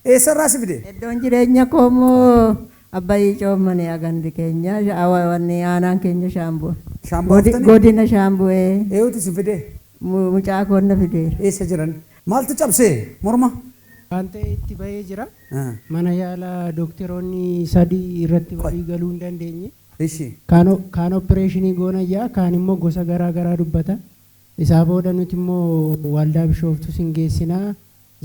Eessarraa si fide? Iddoon jireenya koo immoo Abbayii Coommanee gandi keenya wanni aanaan keenya Shaambuu. Shaambuu haftanii? Godina Shaambu'ee. Eeyuutu si fide? Mucaa koon na fideera. Eessa jiran? Maaltu cabsee morma? Waan ta'e itti bahee jira. Mana yaalaa dookteroonni sadii irratti walii galuu hin dandeenye. Ishi. Kaan opereeshinii goona jedha, kaan immoo gosa garaa garaa dubbata. Isaa booda nuti immoo waldaa Bishooftuu sin geessinaa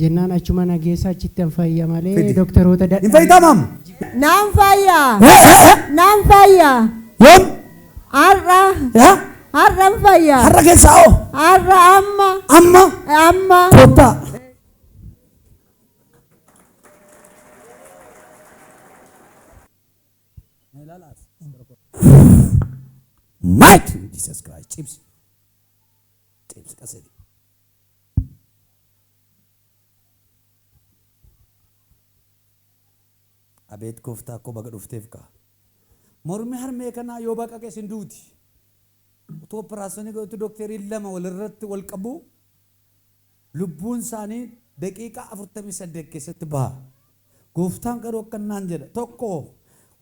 jennaan achuma na geessa achitti an fayya malee Fidi. dookteroota Hin fayyitaa maam? Naan fayya! Naan fayya! Yoom? Har'a! Yaa? Har'an fayya! Har'a keessaa hoo? Har'a amma! Amma? Amma! Kottaa. Might in Jesus Christ. Cibsi. Cibsi qasedi. Abeet gooftaa koo baga dhufteef kaa. Mormi harmee kanaa yoo baqaqe sin duuti. Utuu operaasyoonii godhatu dookteriin lama walirratti wal qabu lubbuun isaanii daqiiqaa 48 keessatti baha. Gooftaan garuu akkanaan jedha. Tokko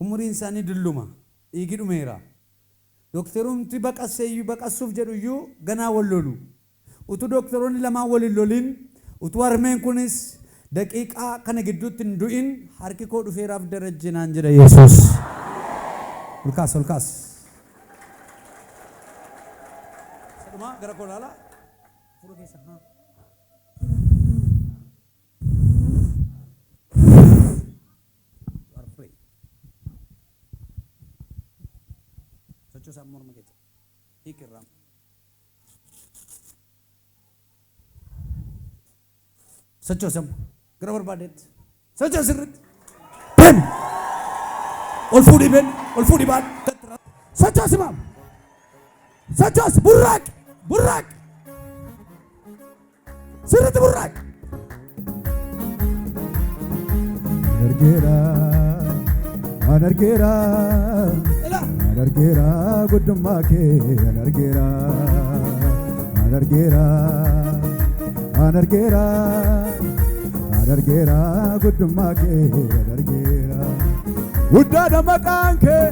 umuriin isaanii dulluma. Dhiigi dhumeera. Dookterumti baqasseeyyuu baqassuuf jedhu iyyuu ganaa wal lolu. Utuu dookteroonni lamaan wal hin lolin, utuu harmeen kunis daqiiqaa kana gidduutti hin du'in harki koo dhufeeraaf Darajje naan jedha Yesuus. Ol kaas, ol kaas. Isa dhumaa gara koo ilaalaa. Fuula keessa. Haa. You are free. Sochoosaa morma keessa. Hiiki irraa. Sochoosam gara barbaadetti. Sochoos sirriitti. Deemi. Ol fuudhii been, ol fuudhii baan. Sochoosi maam. Sochoos burraaq, burraaq. Sirriitti burraaq. An argeera, an argeera, Ilaa. an argeera guddummaa kee, an argeera, an argeera, an argeera, an argeera guddummaa kee, an argeera. Guddaadha maqaan kee,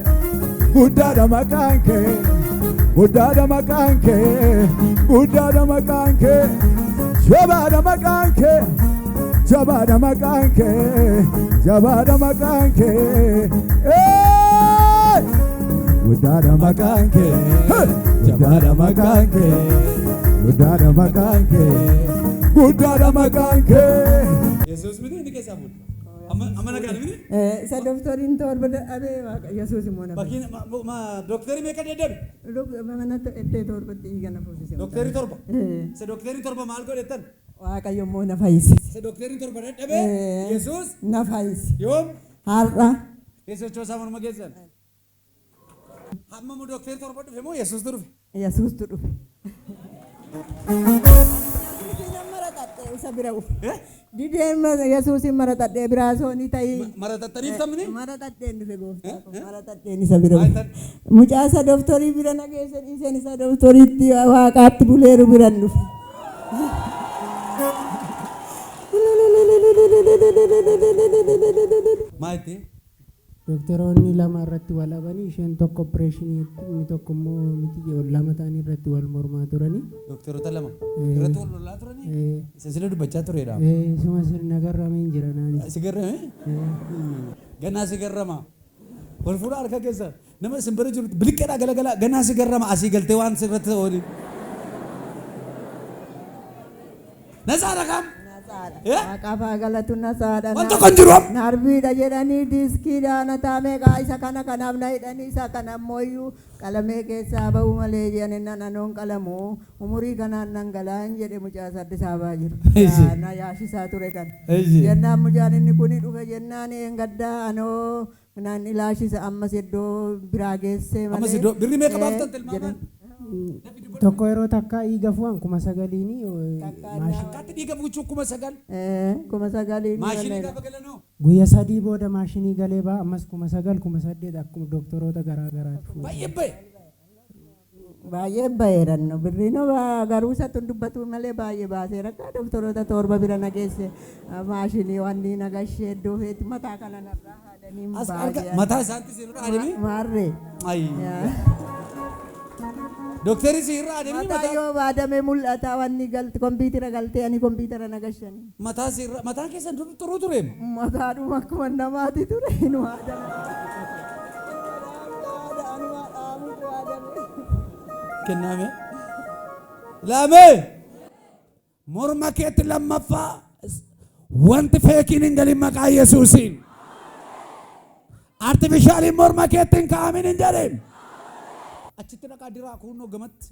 guddaadha maqaan kee, guddaadha maqaan kee, guddaadha maqaan kee, jabaadha maqaan kee. Jabaadha maqaan kee, jabaadha maqaan kee. Ee! Guddaadha maqaan kee, hey! Guddaadha maqaan kee, guddaadha maqaan kee, guddaadha maqaan kee. Yesuus miti inni keessaa fuudhe. Amma amma nagaan miti. Isa dooktoriin torba dadhabee Waaqa Yesuus immoo na Bakkiin dookterii meeqa deddeebi? fayyise. Mana iddoo torbatti dhiiga na fuusise. Dookterii torba. Isa dookterii torba maal godhettan? Waaqayyo immoo na fayyise. Isa dookterii torba dadhabee Yesuus Na fayyise. yoom? Har'a. Sochoosaa morma keessan. Hamma moo dookterii torba dhufe moo Yesuustu dhufe? Yesuustu dhufe. Isa bira dhufe. Dideen Yesuusin maraxadhee biraa soonii ta'ii. Maratattaniif tammini? Maraxadheen dhufe gooftaa koo. Maraxadheen isa bira dhufe. Mucaa isa dooktorii bira na geesse dhiiseen isa dooktoriitti waaqaatti buleeru biran dhufe. Maa itti? Dookteroonni lama irratti wal dhabanii isheen tokko opereeshinii inni tokko immoo miti lama ta'anii irratti wal mormaa turanii. Dookteroota lama irratti wal lolaa turanii? Isa sila dubbachaa turedha. Suma sirna garrameen jira naanis. Si garrame? Ganaa si garrama. Wal fuudhaa harka keessa. Nama isin bira jiru biliqqeedhaa galagalaa ganaa si garrama asii galtee waan sirratti ta'u. Nasaadha kam? Waaqaaf haa galatu nasaadha. Waan tokko hin jiru amma. Narbiidha jedhanii diiskiidha na taamee kaa isa kana kanaaf na hidhanii isa kana ammoo iyyuu qalamee keessaa ba'u malee jedhanii nan anoon qalamu umurii kanaan nan galaan jedhe mucaa Addis Ababaa jiru. Na yaashisaa ture kan. Jennaan mucaan inni kuni dhufe jennaan eengaddaa anoo naan ilaashisa ammas iddoo biraa geessee malee. Ammas iddoo birrii meeqa baaftan tilmaamaan? Tokko yeroo takka dhiiga fu'an 9,000 maashinii. Takkaatti dhiiga fuuchuu 9,000. 9,000. Maashinii gaafa galanoo? Guyya sadii booda maashinii galee ba'a ammas 9,000 8,000 akkuma doktoroota garaa garaatti fuudhu. Baay'ee bahe. Baay'ee baheeranno birriinoo garuu isatti hin dubbatu malee baay'ee baaseera. Akka doktoroota 7 bira na geesse, maashinii wanni na gashee iddoo feeti mataa kana narraa haadanii. As harka baay'ee. Mataa isaatti sirra adeemee. Maarree. Ayi. Dooktarri sirra adeemee Mataa mataa yoo baadame mul'ata wanni galti kompiitara galtee ani kompiitara na gashanii. Mataa sirra mataan keessan dur xuruu tureem. Mataadhuma akkuma namaati ture hin waadame. Kenname. Laamee morma keetti lammaffaa wanti fakeiin hin galin maqaa Yesuusiin. Artificialiin morma keetti hin kaa'amin hin jedhin. Achitti dhaqaa diraa kunnoo gamatti.